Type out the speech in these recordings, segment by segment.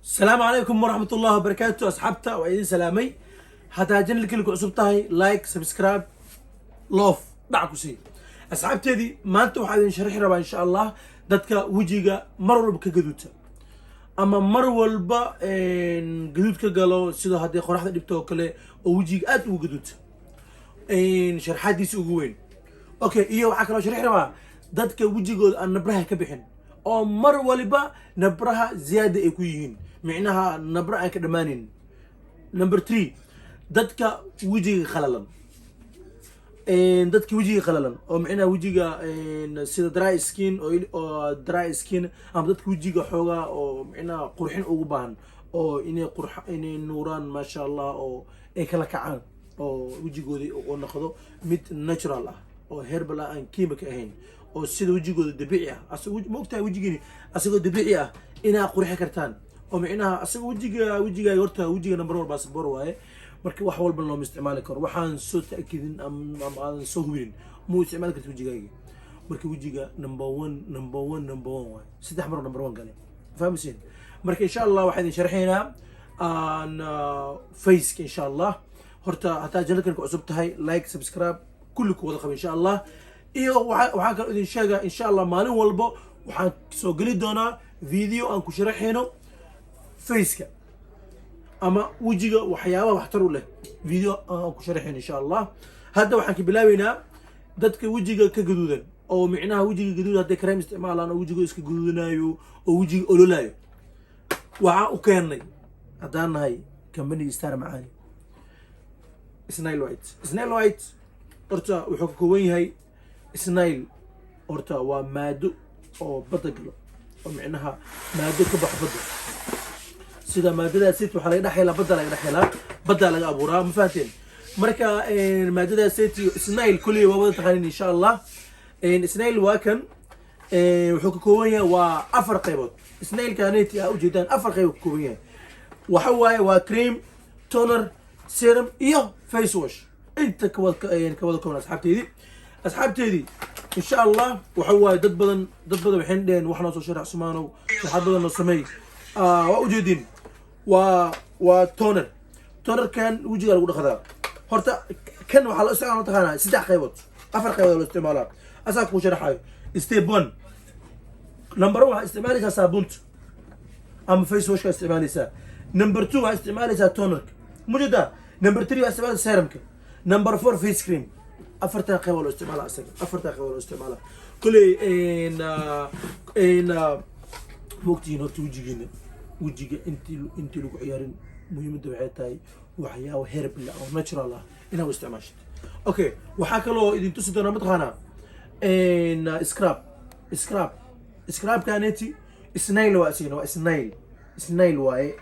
Asalaamu calaykum waraxmat ullahi wabarakaatu. Asxaabta, waa idin salaamay. Haddaa channelkii ku cusub tahay, like, subscribe, love dhac ku sii. Asxaabteedii, maanta waxaa idin sharxi rabaa, insha Allah, dadka wejiga mar walba ka gaduuta ama mar walba gaduud ka galo, sida haddii qoraxda dhibto oo kale oo wejiga aad ugu gaduuta, sharxaadiisa ugu weyn. Okay, iyo waxaa kaloo sharxi rabaa dadka wejigooda aan nabraha ka bixin oo mar waliba nabraha ziyaada ay ku yihiin, micnaha nabra aan ka dhammaanin. Number three, dadka wejiga qalalan, dadka wejiga qalalan oo micnaha wejiga sida dry skin oo dry skin, ama dadka wejiga xoogaa oo micnaha qurxin ugu baahan oo inay qurx, inay nuuraan, maasha Allah, oo ay kala kacaan oo wejigoodii oo noqdo mid natural ah oo herbal ah, aan chemical ahayn, oo sida wejigooda dabiici ah. Asago ma ogtahay wejigiini asagoo dabiici ah inaa qurxi kartaan oo micnaha asaga wejiga, wejigaaga horta wejiga number one passport waaye. Marka wax walba looma isticmaali karo. Waxaan soo ta'kidin ama aadan soo hubinin muu isticmaali karta wejigaagi. Marka wejiga number one, number one, number one waaye. Saddex mar number one gale, fahmaysiin? Marka insha Allah waxaan idin sharxaynaa aan faceka, insha Allah. Horta hataa channelkan ku cusub tahay, like, subscribe, kulli ku wada qaba, insha Allah. Iyo waxaan kaloo idin sheegaa, insha Allah, maalin walbo waxaan soo geli doonaa video aan ku sharaxayno faceka ama wejiga waxyaabaha waxtar u leh, video aan ku sharaxayno, insha Allah. Hadda waxaan ka bilaabeynaa dadka wejiga ka gaduudan oo micnaha wejiga gaduud hadday kareem isticmaalaan oo wejiga iska gaduudanayo oo wejiga ololayo. Waxaan u keennay, haddaan nahay company Star Macaani, Snail White. Snail White horta wuxuu ka kooban yahay, snail horta waa maado oo badda galo oo micnaha maado ka baxo badda. Sida maadadaas waxaa laga dhex helaa badda, laga dhex helaa baddaa, laga abuuraa, ma fahanteen? Marka maadadaas snail kulliy waa wada taqaanin, insha Allah. Snail waa kan, wuxuu ka kooban yahay waa afar qaybood. Snailkaneti aa ujeedaan afar qaybood ka kooban yahay. Waxa waaye waa cream, toner, serum iyo face wash. Inta kawada kooban, asxaabteedii, insha Allah. Waxa waaye dad badan waxay dheheen: "Wax noo soo sharax, Sumaanow, sharaxaad badan noo sameey." Waa ujeedin, waa toner. Tonerkan wejiga lagu dhaqdaa. Horta kan waxaa loo isticmaala, mataqaanaa, saddex qaybood, afar qaybood loo isticmaalaa. Asaa kuu sharaxayo. Step one, number one, waxaa isticmaalaysaa saabuunta ama face washka isticmaalaysaa. Number two, waxaa isticmaalaysaa tonerka mujada. Number three, waxaa isticmaalaysaa serumka. Number four, face cream. Afartaa qaybood loo isticmaala isaga, afartaa qaybood loo isticmaala. Kuley mogtihiin horta wejigiina, wejiga intii lagu ciyaarin, muhiimadda waxay tahay waxyaabo herbal oo natural ah inaad u isticmaashid. Okay, waxaa kaloo idin tusi doonaa, mataqaanaa, scrub. Scrubkaneti snail waa isigana, waa snail, snail waaye.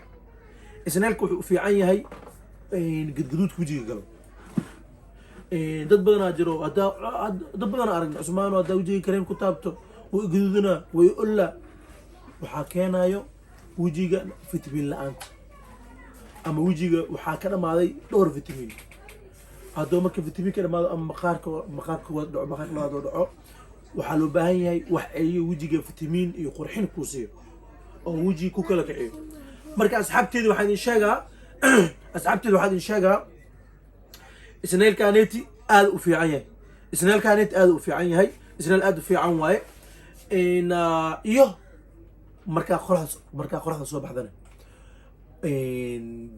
Snailka wuxuu u fiican yahay gadgaduudka wejiga galo. Dad badanaa jiro, haddaa dad badanaa aragna: "Cusmaano, haddaa wejiga kareem ku taabto way gaduudinaa, way ollaa." Waxaa keenayo wejiga vitamin la-aanta ama wejiga waxaa ka dhamaaday dhowr vitamin. Hadduu marka vitamin ka dhamaado ama maqaarka waad dhaco, maqaarka labaad oo dhaco, waxaa loo baahan yahay wax celiyo wejiga, vitamin iyo qurxin kuu siiyo oo wejiga ku kala kiciyo. Marka asxaabteedi waxaa idin sheegaa, asxaabteedi waxaa idin sheegaa, snailkaneti aad u fiican yahay. Snailkaneti aad u fiican yahay, snail aad u fiican waaye. Iyo markaa qoraxda soo baxdana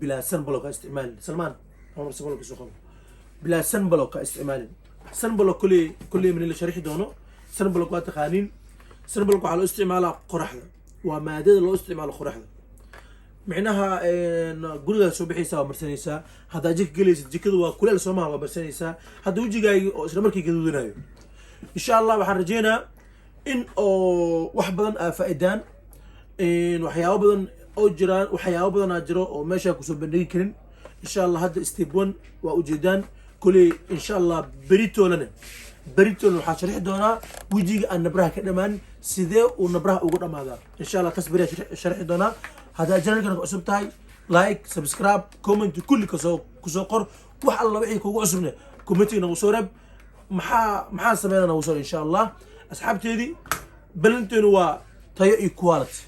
bilaa sunblock ha isticmaalin. Salmaan, Cumar, sunblock soo qabo. Bilaa sunblock ha isticmaalin. Sunblock kulley min la sharixi doono. Sunblock waa taqaaniin. Sunblock waxaa loo isticmaalaa qoraxda, waa maadada loo isticmaalo qoraxda. Micnaha gurigaa soo bixaysaa, waa marsanaysaa. Haddaa jika gelaysid, jikada waa kuleel soo maha, waa marsanaysaa. Hadda wejigaagi oo isla markii gaduudanayo. Insha Allah waxaan rajeynaa in oo wax badan aa faaidaan, waxyaabo badan oo jiraan, waxyaabo badanaa jiro oo meeshaa kusoo bandhigi karin, insha Allah. Hadda step one waa ujeedaan koley, insha Allah. Beritoolana waxaa sharixi doonaa wejiga aan nabraha ka dhamaan, sidee uu nabraha ugu dhamaadaa, insha Allah. Tas beri sharixi doonaa. Haddaa channelkan ku cusub tahay, like, subscribe, comment, kulli kasoo kusoo qor. Wax alla wixii kugu cusubne commentiga nagu soo reeb. Maxaa sameynaa nagu soo, insha Allah. Asxaabteedii, balanteenu waa tayo iyo quality.